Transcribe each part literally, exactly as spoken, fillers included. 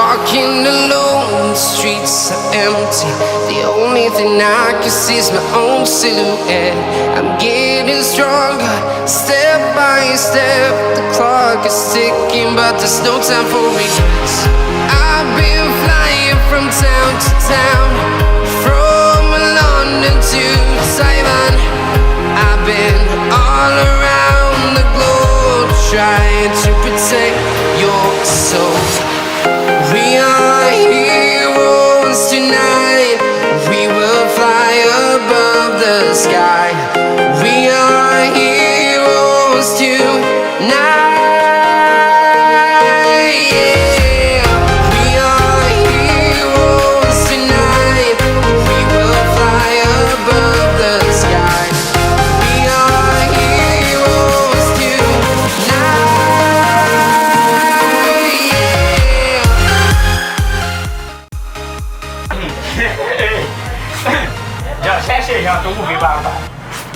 Walking alone, the streets are empty. The only thing I can see is my own silhouette. I'm getting stronger, step by step. The clock is ticking, but there's no time for regrets. I've been flying from town to town, from London to Taiwan. I've been all around the globe trying to protect your soul. We are heroes tonight. We will fly above the sky. We are heroes tonight. Yeah. We are heroes tonight. We will fly above the sky. We are heroes tonight, yeah. Jan chèche jan twouve papa.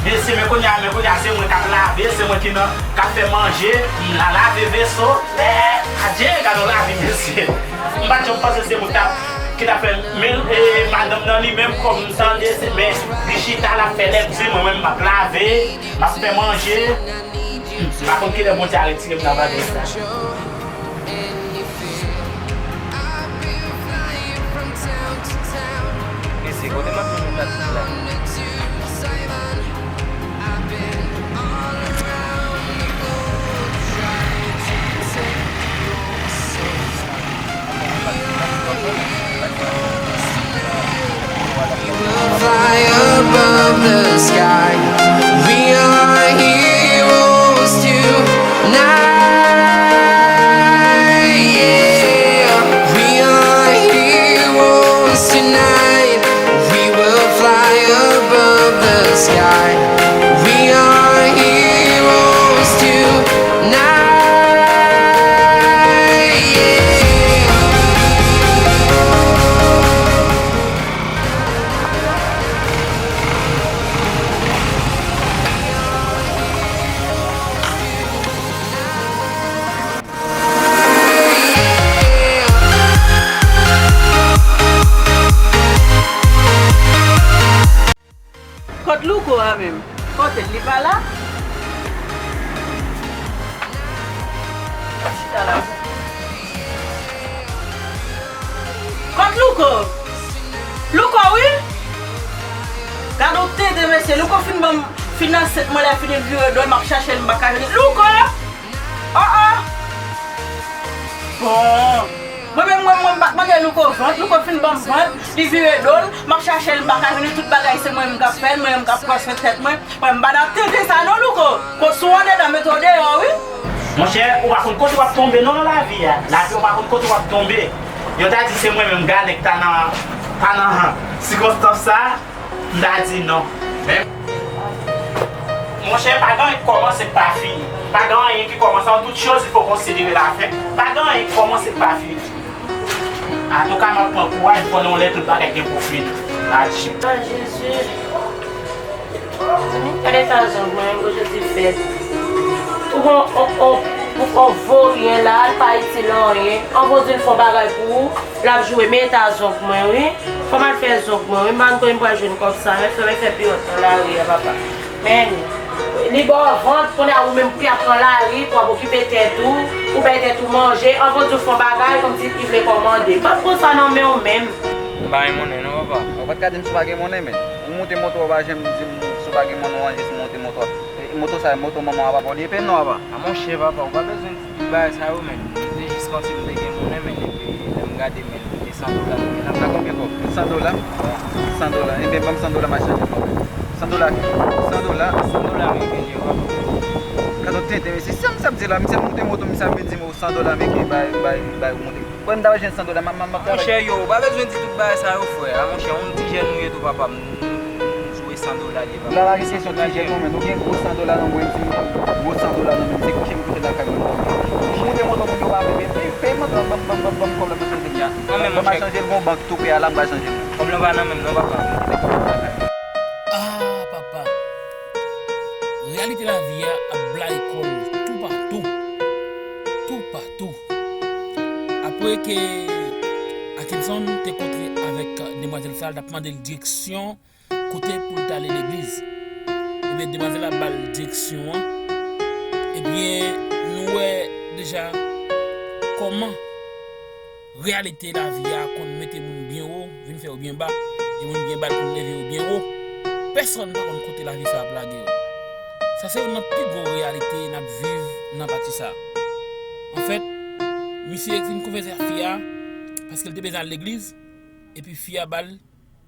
Mesye, men kounye a, men kounye a, se mwen k ap lave, se mwen ki nan, k ap fè manje, m la lave veso. Adje, gade yon lavi, mesye. M pa t janm panse se mwen k t ap, ki t ap fè, men, e, madanm nan li menm kòm m tande, se, men li chita, l ap fè lèkti, mwen menm m ap lave, m ap fè manje. M pa konn kilè Bondye a retire m nan bagay sa. Mesye, kote m ap jwenn yon kat la? Fly above the sky. We are heroes tonight. Yeah. We are heroes tonight. We will fly above the sky. We are heroes tonight. Yeah. Kot Louko a menm? Kote l? Li pa la? Chita la. Kot Louko? Louko, wi? Gade yon tenten, mesye. Louko fin ban m, fin ansent mwen, lè fini l vire do l, m ap chache l, m pa ka jwenn li. Louko! Oh, oh! Bon. Mwen menm, mwen, mwen, m pa t mande Louko vant, Louko fin ban m vant, li vire do l, m ap chache l, m pa ka jwenn li, tout bagay se mwen menm k ap fè l, mwen menm k ap pran swen tèt mwen. Mwen, m pa nan tenten sa non, Louko. Kot sou andedan, mete w deyò, wi. Monchè, ou pa konn kote w ap tonbe non nan lavi a. Lavi, ou pa konn kote w ap tonbe. Yo ta di se mwen menm, Galen, ki ta nan, ta nan sikonstans sa. M ta di non. Men, monchè, pa gen anyen ki kòmanse k pa fini. Pa gen anyen ki kòmanse. En toute chose, il faut considérer la fin. Pa gen anyen ki kòmanse k pa fini. Antouka, m ap pran kouraj, m konnen yon lè tout bagay gen pou fini. Adje. Ah, Jezi. Gade eta zong mwen, Bondye di fèt. Ou gon, on, on, on voryen la, l pa itil anyen. An Bondye l fè yon bagay pou ou. L ap joure, men eta zong mwen, wi. Fò m al fè zong mwen, wi. M pa konn kote m pral jwenn kòb sa, men fè, men fè pi wont nan lari a, papa. Men, li ba w vant, kounye a ou menm ki ap pran lari pou w ap okipe tèt ou, pou bay tèt ou manje. An Bondye fè yon bagay, kòmsi li vle kòmande. M p ap pran sa nan men w menm. M pa gen monnen, non, papa. Ou pa t ka di m si w pa gen monnen, men. Ou monte moto, ou pa janm di m si w pa gen monnen, ou ranje sou monte moto. E, moto sa, moto manman w a papa w li ye, peye non, papa. A monchè, papa, ou pa bezwen di tout bagay sa yo, men. M te jis panse m te gen monnen, men, epi lè m gade, men, e san dola m gen la. Nan konbyen kòb? San dola? Wi. San dola. Ebyen, ban m san dola, m a chanje kòb. San dola ki? San dola? San dola ameriken yo, papa. Gade yon tenten, mesye. Sa misye ap di la, misye monte moto, misye ap vin di m, o, san dola ameriken, bay, bay, bay, ou monte. Bon, m ta jwenn san dola, m, m, m ap travay. Monchè, yo, ou pa bezwen di tout bagay sa yo, frè. A, monchè, yon ti jèn ou ye tou, papa. M, m, m jwe san dola li ye, papa. La, la, gen kesyon ti jèn, non, men nou gen gwo san dola nan mwen, ti gwo san dola nan men, se kouche m kouche lakay mwen. Monte moto moun yo pa vle, men peye, peye m, ban m, ban m, ban m, ban m kòb la, mesye, se byen. Non, men, ban m al chanje l, gon bank tou prè a la, m pral chanje l. Kòb la pa nan men m, non, papa. Ah, papa. Reyalite lavi a ap blayi kò l toupatou. Toupatou. Apre ke Kenson te kontre avèk demwazèl sa a, l t ap mande l direksyon kote pou l t ale legliz. Ebyen, demwazèl la ba l direksyon an. Ebyen, nou wè deja kòman reyalite lavi a konn mete moun byen wo, vin fè yo byen ba, e moun byen ba l konn leve yo byen wo. Pèsonn pa konn kote lavi sa ap lage yo. Sa se youn nan pi gwo reyalite n ap viv nan pati sa a. Anfèt, misye fin konvèse ak fi a, paske l te bezwen al legliz, epi fi a ba l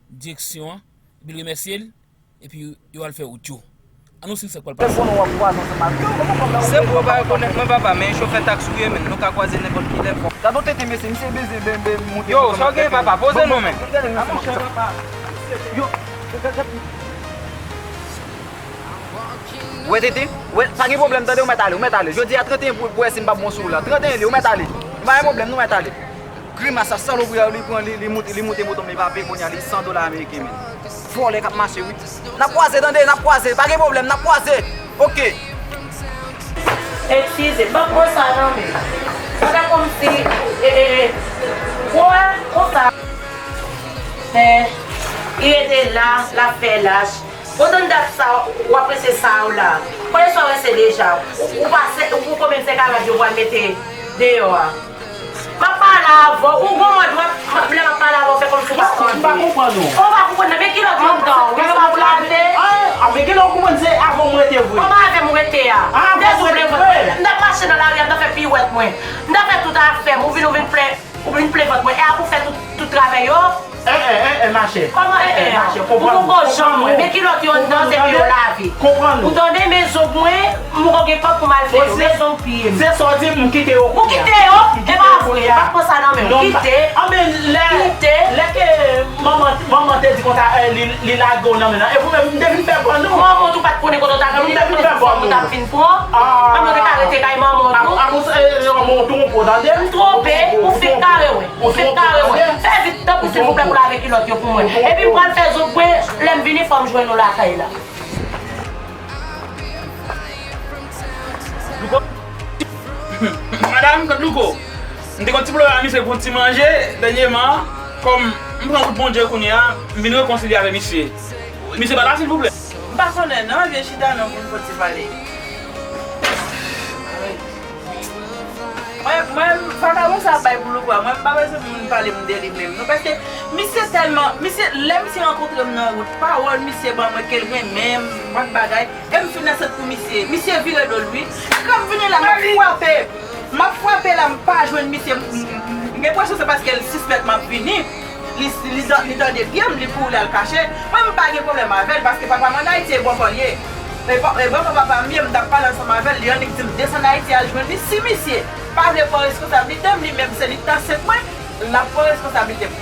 direksyon an, epi l remèsye l, epi yo al fè wout yo. Ann wi, si l sa k pral pase. Se pou w pa rekonèt mwen, papa, men chofè taksi w ye, men nou ka kwaze nenpòt ki lè. Gade yon tete mesye, misye bezwen ben, ben, monte. Yo, sa w gen, papa? Poze non, men. Gade, gade, gade. Yo, gade, gade. Wè, tete, wè, pa gen pwoblèm, tande, ou mèt ale, ou mèt ale. Jodi a, trannteyen pou, pou wè si m pa bon sou ou la. Trannteyen li, ou mèt ale. Pa gen pwoblèm, nou mèt ale. Grimas a, salopri a, li pran, li, li moute, li moute moto m, li pa peye kounye a, li san dola ameriken, men. Vòlè k ap mache, wi. N ap kwaze, tande, n ap kwaze, pa gen pwoblèm, n ap kwaze. Oke. Eskize, pa pran sa nan men. Sa ta kòmsi, e, e, e, wè, konsa. Men, li rete la, l ap fè lach. Ou tann dat sa, w ap rese sa w la. Konbyen sa w rese deja? Ou, ou pase, ou konbyen se karad yo pral mete deyò a? M ap pale avè w, ou gon mòd, w ap, m ap, lè m ap pale avè w, fè kòmsi w pa tande. M pa konprann ou. Ou pa konprann, men kilòt yo anndan, ou yo pa pou lave. Ah, men kilè w konprann se avè w m rete vre. Kòman avè m ou rete a? Ah, m te sou plen vant mwen. M t ap mache nan lari a, m t ap fè piwèt mwen. M t ap fè tout afè m, ou vin, ou vin plen, ou vin plen vant mwen. E a pou fè tout, tout travay yo? Eh, eh, eh, eh, machè. Kòman, eh, eh, eh, machè, ou konprann. Ou poko janm wè. Men kilòt yo anndan, se pou yo lave. Konprann ou. Ou tande, men zong mwen, m poko gen kòb pou m al fè yo, men zong piye m. Se sa w di m, m kite yo kounye a. Ou kite yo? E pa vre, pa pran sa nan men w. Kite. Ah, men lè, lè ke manman, manman te di konsa, eh, li, li lage w nan men nan. E ou menm, m te vin fè bòn ou. Manman tou pa t konnen kote w t ap vin, li pa t konnen si se fanm ou t ap vin pran. Ah. Manman te ka rete kay manman w tou. Ah, ah, eh, eh, manman w twonpe w, tande? M twonpe, ou fin kare wè. Ou fin kare wè. Fè vit, tanpri, silvouplè, pou lave kilòt yo pou mwen. Epi m pral fè zong mwen, lè m vini, fò m jwenn ou lakay la. Louko. Madanm, Louko. M te gon ti pwoblèm ak misye pou ti manje, dènyèman, kòm m pran wout Bondye kounye a, m vin rekonsilye avè misye. Misye pa la, silvouplè? M pa konnen non, vye chita non pou n fon ti pale. Mwen, mwen, vakabon sa ap bay pou Louko a, mwen m pa bezwen moun pale m de li menm non, paske misye tèlman, misye, lè misye rankontre m nan wout, pawòl misye ban mwen ke l renmen m, bak bagay, e m fin ansent pou misye. Misye vire do l wi. Kan m vini la, m ap frape. M ap frape la, m pa jwenn misye. M, m, m, m gen enpresyon se paske l sispèk m ap vini. Li, li, li tande pye m, li kouri l al kache. Mwen, m pa gen pwoblèm avè l, paske papa m ann Ayiti, e bòkò l ye. E bò, e bòkò papa m ye, m t ap pale ansanm avè l, li annik di m desann Ayiti al jwenn li. Si misye pa vle pran reskonsablite m, li menm se li k t ansent mwen, l ap pran reskonsablite m.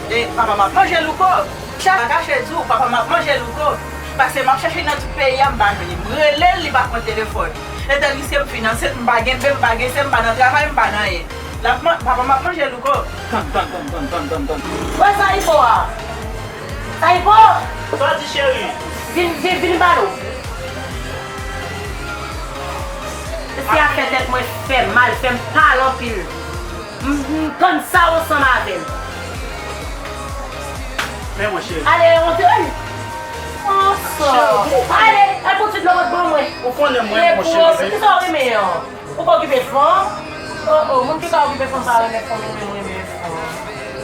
E papa m ap manje Louko. Chak kache di w, papa m ap manje Louko. Paske m ap chèche nan tout peyi a, m pa jwenn li. M rele l, li pa pran telefòn. Entèl riske m fin ansent, m pa gen ben, m pa gen sen, m pa nan travay, m pa nan anyen. L ap man-, papa m ap manje Louko. Tann, tann, tann, tann, tann, tann, tann. Wè sa Ipo a? Sa Ipo? Sa w di, cheri? Vin, vin, vin ba nou. Mesye a fè tèt mwen fè mal, fè m pale anpil. M, m tann sa w ansanm avè l. Men mwen, cheri. Ale, on dirait. Ansanm. Ale, al pran ti dlo pot ban mwen. Ou konnen mwen, mon cheri. Kisa w renmen an? Ou ka okipe fanm? Oh, oh, moun ki ka okipe fanm pa renmen fanm, ou menm renmen fanm.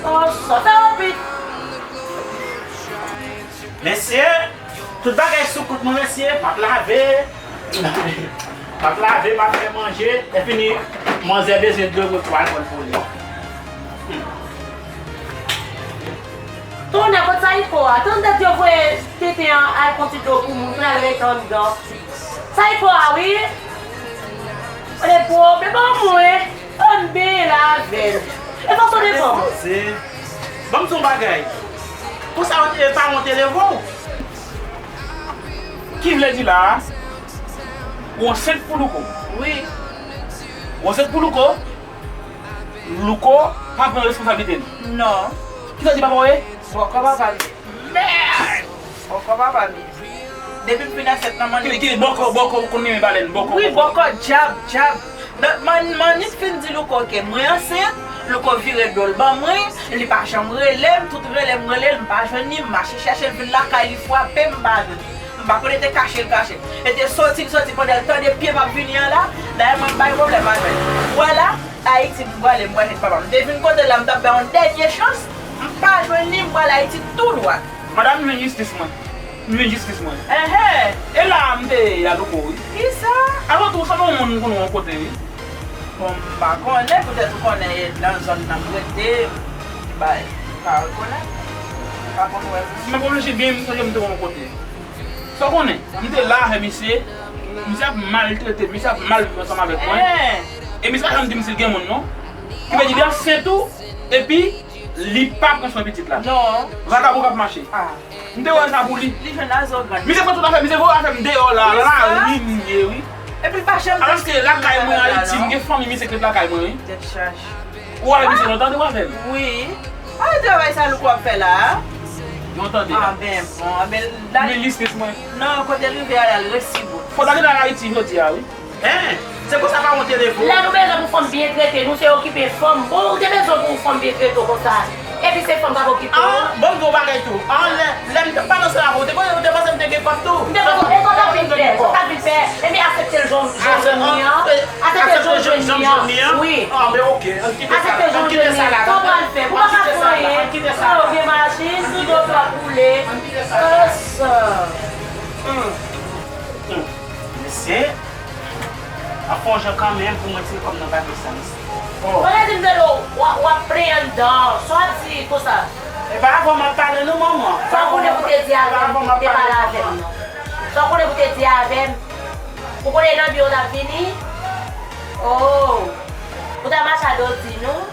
Oh, sa, sa rapid. Mesye, tout bagay sou kont mwen, mesye, m ap lave. M ap lave, m ap fè manje, epi ni manzè bezwen dlo, mwen pou al pran l pou li. Tonnè, kot sa Ipo a? Tann dat yo voye tenten an al pran ti dlo pou moun, pou l al rete anndan. Sa Ipo a, wi. Ole pwòp, e ban mwen. Ann benyen la avè l. E fason de fanm. Ban m di w yon bagay. Konsa, e pa wont e leve w. Ki vle di la a, ou ansent pou Louko? Wi. Ou ansent pou Louko? Louko pa pran responsablite l? Non. Kisa w di papa w ye? Bòkò papa m ye. Mèd! Bòkò papa m ye. Depi m fin ansent nan mannik. Ki, ki bòkò, bòkò, ou konn renmen balèn, bòkò, wi, bòkò. Bòkò, dyab, dyab. Nan, man, mannik fin di Louko ke mwen ansent, Louko vire do l ban mwen, li pa janm rele m, tout rele m rele l, m pa jwenn li, m mache chèche l vin lakay li frape m, m pa jwenn li. M pa konn e te kache l kache. E te soti l soti pandan l tande pye m ap vini an la, dayè mwen m bay pwoblèm avè l. Vwala, Ayiti m prale, m prale papa m. M te vin kote l la, m t ap bay yon dènye chans, m pa jwenn li, m pral Ayiti tou dwat. Madanm, m jwenn jistis mwen. M jwenn jistis mwen. Enhen. E la a m te ye a Louko wi. Kisa? Avan tou, w sanble yon moun m konn wè yon kote wi. Bon, m pa konnen, poutèt ou konnen e nan zòn nan m rete, m bay, m pa rekonèt. M pa konn wè l. Si m ap reflechi byen, m sonje m te wè yon kote. Sa w konnen, m te la avè misye, misye ap maltrete m, misye ap mal viv ansanm avèk mwen. Enhen. E misye pa janm di m si l gen moun non. Ki vle di li ansent tou, epi li pa pran swen pitit la. Non. Vakabon k ap mache. Ah. M te wè sa pou li. Li jwenn azogan. Misye pran tout afè, misye voye afè m deyò la, la, la, wi, m ye, wi. Epi l pa janm. Alòske lakay mwen Ayiti, m gen fanmi misye k ret lakay mwen, wi. Tèt chaje. Ou avè misye lontan, te w avè l? Wi. A, travay sa Louko ap fè la a? Lontan deja. Ah, ben, bon, ben, la. Li listis mwen. Non, kote l rive a la, l resi bout. Fò ta gentan al Ayiti jodi a, wi. Hein? Se konsa pa wonte leve w. Lè nou bezwen pou fanm byen trete nou, se okipe fanm. Bon, ou te bezwen pou fanm byen trete w konsa. Epi se fanm k ap okipe w. Ah, bon, m di w bagay tou. Ah, lè, lè m te, pandan se la, ou te, ou te panse m te gen kòb tou? M te panse, ou konn sa vin fè, ou konn sa vin fè. Epi aksepte l jan, jan w jwenn li an. Aksepte l jan w jwenn li an. Wi. Ah, men ok, ann kite sa la, ann kite sa la. Aksepte l jan w jwenn li an. Sa w pral fè? Ou pa ka fè anyen. Ann kite sa la. Ou gen machin, tout dlo w ap boule. Ann kite sa la. Kòs. Hmm. Hmm. Mesye, ap fè yon jan kanmenm pou mwen tire kòb nan bagay sa, mesye. Oh. Bagay di m tande w, w ap plenyen anndan. Sa w ap di konsa? E pa avè w m ap pale non, manman. Sa w konnen pou te di avè m, te pale avè m non. Sa w konnen pou te di avè m. Ou konnen nan biro w t ap vini? Oh. Ou ta mache a do di nou?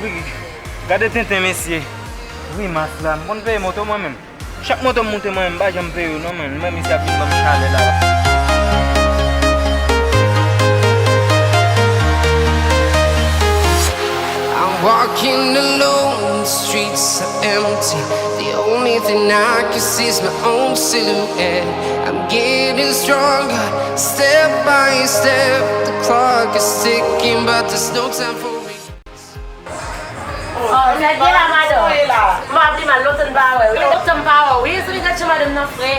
Wi, gade tenten mesye. Wi, mas la, m konn peye moto mwen menm. Chak moto m moute mwen menm, m pa janm peye yo non, men mwen misye ap vin ban m chalè la. I'm walking alone, the streets are empty. The only thing I can see is my own silhouette. I'm getting stronger, step by step. The clock is ticking, but there's no time for me. Oh, sa gen la, madanm? Mwen ap li mal, lontan m pa wè wi. Lontan m pa wè wi. Si li gad jan madanm nan fre.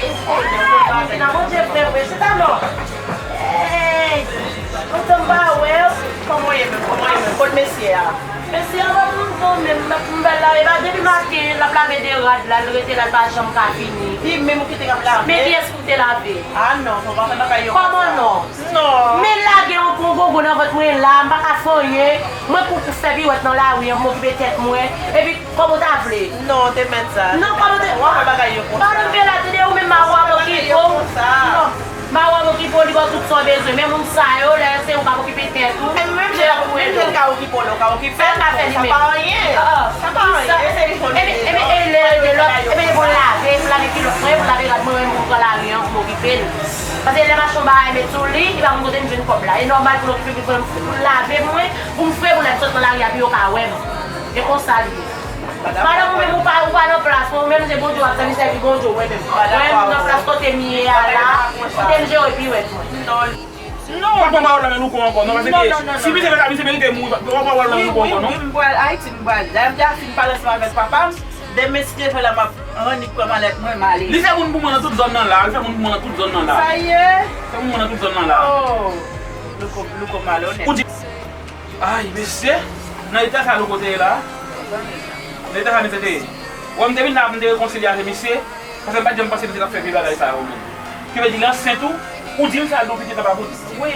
Nan Bondye fre vre, chita non. Hey, lontan m pa wè w. Kòman w ye menm? Kòman w ye menm? Kot mesye a? Mesye a pa moun bon menm, m ap m bal lave. E pa depi maten l ap lave de rad la, l rete la, l pa janm ka fini. Li menm ou kite k ap lave? Men kiyès ki te lave? Ah non, fò w pa fè bagay yo konsa. Kòman non? Non. Men lage yon gwo gogo nan vant mwen la, m pa ka fè anyen. Mwen kou pou fè piwèt nan lari an, pou m okipe tèt mwen. Epi kòman w ta vle? Non, te mèt sa. Non, kòman w te. W ap fè bagay yo konsa. Madanm Bela, tande, ou menm mawa m okipe w. Non. Mawa m okipe w, li ba w tout sa w bezwen. Men moun sa yo, lè se ou k ap okipe tèt ou. Men menm jan, menm jan l ka okipe w la, ou ka okipe l. Sa l ka fè li menm? Sa pa anyen. Sa pa anyen. Ebyen, ebyen, e lè, e lè lòt, ebyen, pou l lave, pou l lave kilòt mwen, pou l lave rad mwen, mwen menm pou m pran lari an, pou m okipe l. Paske lè m achte yon bagay met sou li, li pa konn kote m jwenn kòb la. E nòmal pou l okipe, pou l, pou l lave mwen, pou m fre, pou lè m sot nan lari a, pou yo ka wè m. E konsa l ye. Madanm, ou menm, ou pa, ou pa nan plas mwen, ou menm se Bondye w ap sèvi, sèvi Bondye w, mwen menm. Mwen menm nan plas kote m ye a la, kote m jere piwèt mwen. Non, pa pran pawòl nan men Louko ankò, non, paske si misye fè sa, misye merite mouri, pa pran pawòl nan men Louko ankò, non. Wi, wi, m pral Ayiti, m pral. Dayè, m te fin pale ansanm avèk papa m, demen si Dye vle la, m ap annik pran malèt mwen, m ale. Li fè moun pou mwen nan tout zòn nan la, li fè moun pou mwen nan tout zòn nan la. Sa ye? Fè moun pou mwen nan tout zòn nan la. Oh, Louko, Louko malonèt. Ou di, ay, mesye, nan eta sa Louko te ye la, nan eta sa misye te ye. Wè, m te vin la, m te rekonsilye avè misye, paske m pa t janm panse misye t ap fè vye bagay sa yo menm. Ki vle di, li ansent ou, ou di l sa, l di w pitit la pa pou li. Wi.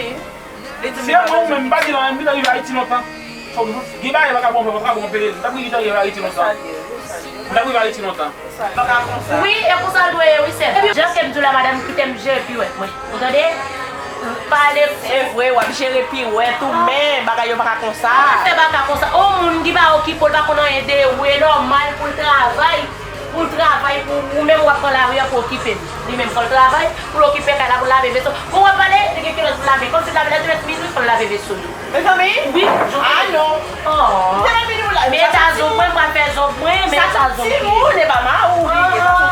Se mwen ou menm, m pa di l anyen, m gentan rive Ayiti lontan. Fòk nou gen bagay vakabon fè, vakabon peye l. M t ap gentan rive Ayiti lontan. M t ap rive Ayiti lontan. Wi, e konsa l dwe ye, wi, sè. Epi, jan ke m di w la, madanm, kite m jere piwèt mwen. Ou tande? Pale. Se vre, w ap jere piwèt ou, men bagay yo pa ka konsa. Fè pa ka konsa. On moun ki pa okipe w, l pa konn anyen de ou, e nòmal pou l travay. Pou l travay pou ou menm w ap pran lari an pou okipe l. Li menm fò l travay, pou l okipe kay la, pou l lave veso. Bon, w ap pale, li gen kilòt pou l lave. Kòmsi l lave lè te mèt minui, fò l lave veso yo. Mezanmi? Wi. Ah non. Oh. Mezanmi, nou la. Men eta zong mwen, m pral fè zong mwen, men eta zong mwen. Sa sou timoun, e pa mari w li ye.